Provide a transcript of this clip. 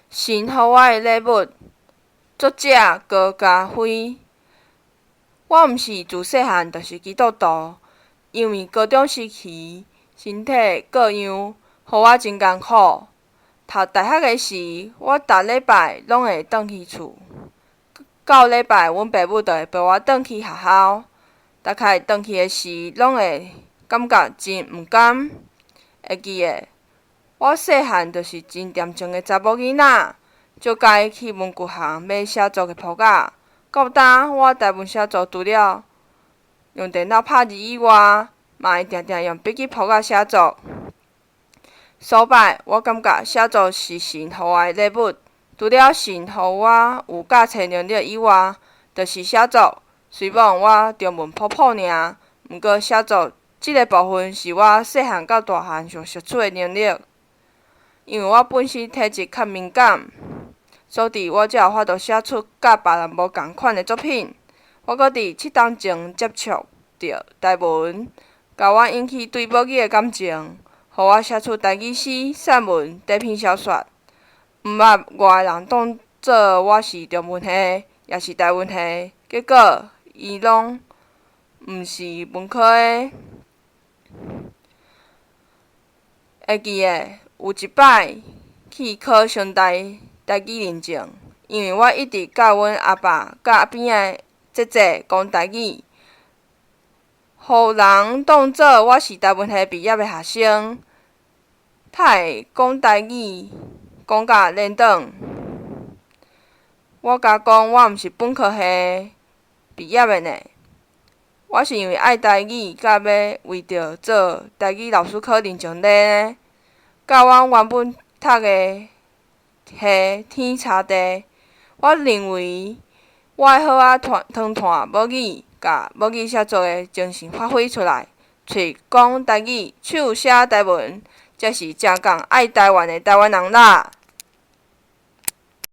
神予我的禮物，作者高嘉輝。我毋是自細漢就是基督徒，因為高中時期身體各樣，予我真艱苦。讀大學的時，我逐禮拜攏會轉去厝。到禮拜，阮爸母就會陪我轉去學校。逐擺轉去的時，攏會感覺真毋甘。會記得，我細漢就是真恬靜的查某囡仔，足佮意去文具行買寫作的簿仔。到今，我台文寫作除了用電腦拍字以外，嘛會定定用筆記簿仔寫作。所擺，我感覺寫作是神予我的禮物。除了神予我有教冊能力以外，就是寫作。雖罔我中文普普爾，毋過寫作這个部分是我細漢到大漢上熟悉的能力。因為我本身體質較敏感，所以我才有法度寫出佮別人無仝款的作品。我閣佇7冬前接觸著台文，共我引起對母語的感情，予我寫出台語詩、散文、短篇小說。毋捌我的人當做我是中文系，抑是台文系，結果伊攏毋是文科的。會記得有一擺去考成大台語認證，因為我一直佮阮阿爸佮邊仔姐姐講台語，予人當做我是台文系畢業的學生，才會講台語講甲輪轉。我共講我毋是本科系畢業的呢，我是因為愛台語，佮欲為著做台語老師考認證咧，佮阮原本讀的系天差地。我認為我愛好好塗炭母語，共母語寫作的精神發揮出來，喙講台語，手寫台文，才是正港愛台灣的台灣人啦。